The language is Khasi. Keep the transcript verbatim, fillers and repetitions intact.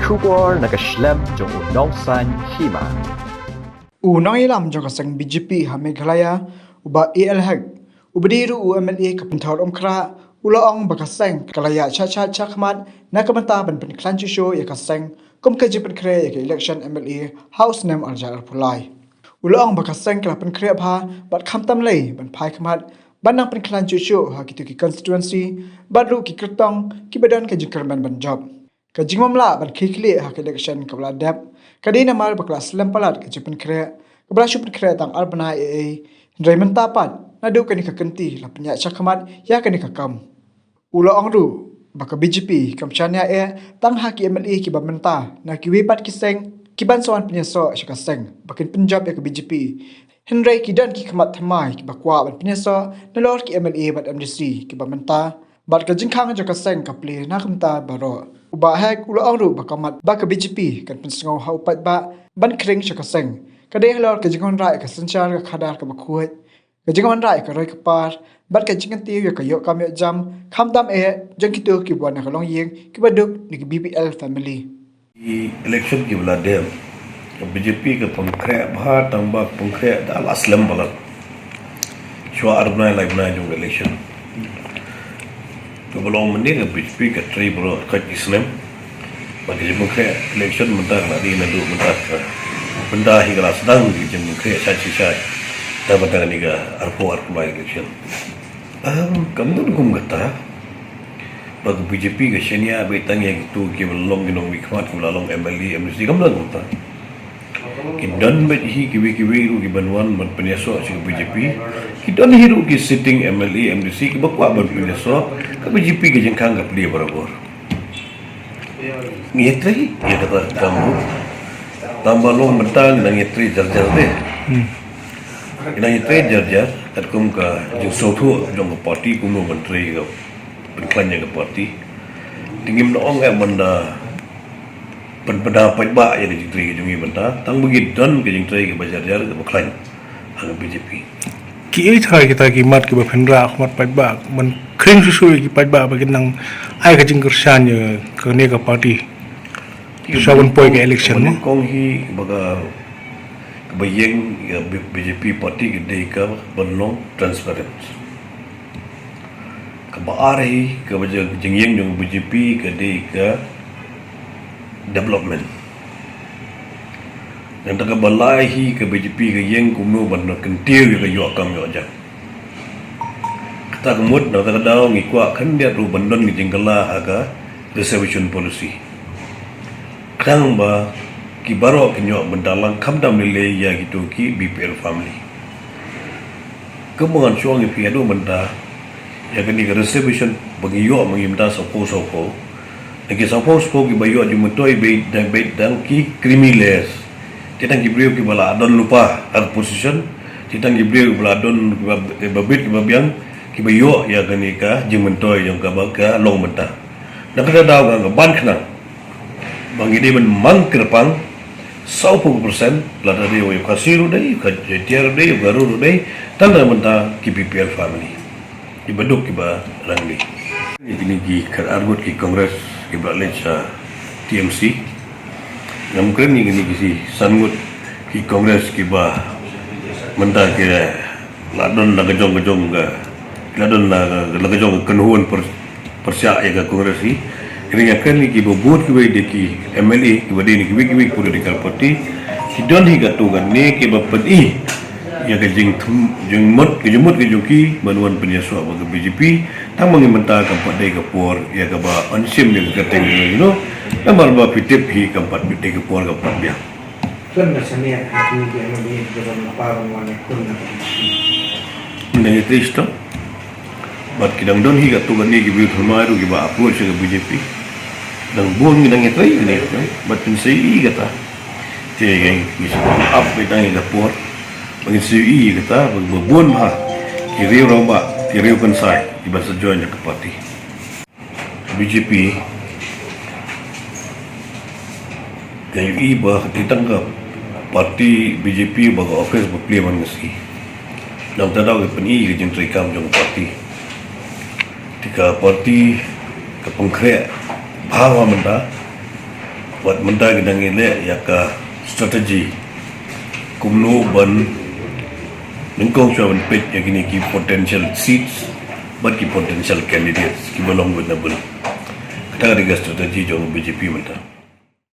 Khubor na ka shlem jong u Nongsaiñ Hima. U nongïalam jong ka seng B J P ha Meghalaya, u Bah A L Hek, uba dei ruh u M L A ka Pynthor Umkhrah, u la ong ba ka seng ka la ïaid sha sha sha khmat na ka bynta ban pynkhlaiñ shuh shuh ïa ka seng kum ka jingpynkhreh ïa ka election M L A ha u snem arhajar arphew lai. U la ong ba ka seng ka la pynkhreh bha bad khamtam lei ban phai khmat ban nang pynkhlaiñ shuh shuh ha kito ki constituency bad ruh ki kyrtong kiba don ka jingkyrmen ban jop. Ka jingmamla ban khie khlieh ha ka election kaba la dep ka dei namar ba ka la slem palat ka jingpynkhreh kaba la shu pynkhreh tang ar bnai ei ei, hynrei mynta pat naduh kane ka kynti la pynïaid shakhmat ïa kane ka kam. U la ong ruh ba ka B J P kam shaniah eh tang ha ki M L A kiba mynta, na kiwei pat ki seng ki ban sa wan pynïasoh sha ka seng ba kin pynjop ïa ka B J P. Hynrei ki don ki khmat thymmai kiba kwah ban pynïasoh nalor ki M L A bad M D C kiba mynta, bad ka jingkhang jong ka seng ka plie na ka bynta baroh. U Bah Hek u la ong ruh ba ka mat ba ka B J P kan pynsngew ha u paidbah ban khring sha ka seng ka dei halor ka jingwanrah ïa ka synshar ka khadar kaba khuid, ka jingwanrah ïa ka roi ka par bad ka jingkyntiew ïa ka ïoh kam ïoh jam, khamtam eh jong kito kiba wan na ka longïing kiba duk na ki B P L family. Ki election kiba la dep, ka B J P ka pynkhreh bha tang ba ka pynkhreh da la slem palat. Shuwa ar bnai lai bnai jong ka election. Kaba long mynne ka B J P ka trei baroh ka ki snem. Ba ka jingpynkhreh election mynta ka la dei naduh mynta ka, mynta hi ka la sdang ka jingpynkhreh sha shi sha. Da mynta kane ka arphew arphew lai election. Am, kam don kum kata. Ba ka B J P ka shaniah beit tang ïa kito kiba long ki nongmihkhmat kiba la long M L A, M D C, kam don kumta. Ki don beit hi kiwei kiwei ruh kiban wan ban pynïasoh sha ka B J P. Ki don hi ruh ki sitting M L A, M D C kiba kwah ban pynïasoh, ka B J P ka jingkhang ka plie barabor. Ngi ïatrei ïa kata ka kam ruh. Tang ba long mynta ngi nang ïatrei jar jar de. Ngi nang ïatrei jar jar katkum ka jingsngewthuh jong ka party kumno ban trei ka pynkhlaiñ ïa ka party. Te ngim da ong eh ban da pynbna paidbah ïa ka jingtrei ka jong ngi mynta, tang ba ngi don ka jingtrei kaba jar jar kaba khlaiñ ha ka B J P. Kiei tharai kita ki mat kiba pynrah ha khmat paidbah ban khring shuh shuh ïa ki paidbah ba kin nang ai ka jingkyrshan ïa kane ka party sha ban poi ka election mo? Kong hi ba ka, kaba ïeng ïa B-, B J P party ka dei ka ban long transparent. Kaba ar hi kaba jing, jingïeng jong B J P ka dei ka development. Nangta kaba lai hi ka B J P ka ïeng kumno ban kyntiew ïa ka ïoh kam ïoh jam. Kata ka mut nangta ka daw ngi kwah khyndiat ruh ban don ka jingkylla ha ka reservation policy. Khnang ba ki baroh kin ïoh bynta lang khamtam lei lei ïa kito ki B P L family. Kumba ngan shu ong ïa phi haduh mynta ïa kane ka reservation ba ngi ïoh ma ngi mynta sawphew sawphew. Na ki sawphew sawphew kiba ïoh jingmyntoi beit dang, beit dang ki creamy layers. Te dang ki briew kiba la don lypa ha ka position, te dang ki briew kiba la don kiba, kiba bit kiba biang kiba ïoh ïa kane ka jingmyntoi jong kaba ka long mynta. Na kata daw ka, ka ban khnang ba ngi dei ban mang kyrpang sawphew percent, lada dei u Khasi ruh dei, u Jaiñtia ruh dei, u Garo ruh dei, tang na ka bynta ki B P L family. Kiba duk kiba rangli. Kine ki khatar ngut ki Congress kiba leit sha T M C. Ngam kren ïa kine ki san ngut ki Congress kiba mynta ki la don la ka jong ka jong ka, la don la ka, la ka jong ka kynhun pyrshah ïa ka Congress hi. Kane nga kren ïa kiba bun kiba dei ki M L A kiba dei na kiwei kiwei ki political party. Ki don hi katto katne kiba pyni ïa ka jingthum, jingmut, ka jingmut ka jong ki ban wan pynïasoh bad ka B J P. Tang ba ngi mynta kam pat dei ka por ïa kaba yn shim ïa ka kyrteng jong ngi, you know. Namar ba phi tip hi kam pat dei ka por, kam pat biang. Khlem da shaniah ha kine ki M L A kiba don lypa ban wan ïakhun na ka B J P. Ngi dang ïatrei shitom. Bad ki dang don hi katto katne ki briew thymmai ruh kiba approach ïa ka B J P. Dang bun ngi dang ïatrei, ngi dang ïatrei. Bad phin sa ïohi kata. Te ngi, ngi shu ap beit tang ïa ka por ba ngin sa ïohi kata ba, ba bun bha ki riew rangbah, ki riew kynsai kiba sa join ïa ka party. B J P, nga ïohi ba ka tang ka party B J P ba ka office ba plie man ka sngi. Nangta daw ka pyni ka jingtrei kam jong ka party. Te ka party ka pynkhreh bha bha mynta. Bad mynta ki dang ïaleh ïa ka strategy kumno ban nyngkong shuwa ban peit ïa kine ki potential seats bad ki potential candidates kiba long with na bill. Kata ka dei ka strategy jong B J P mynta.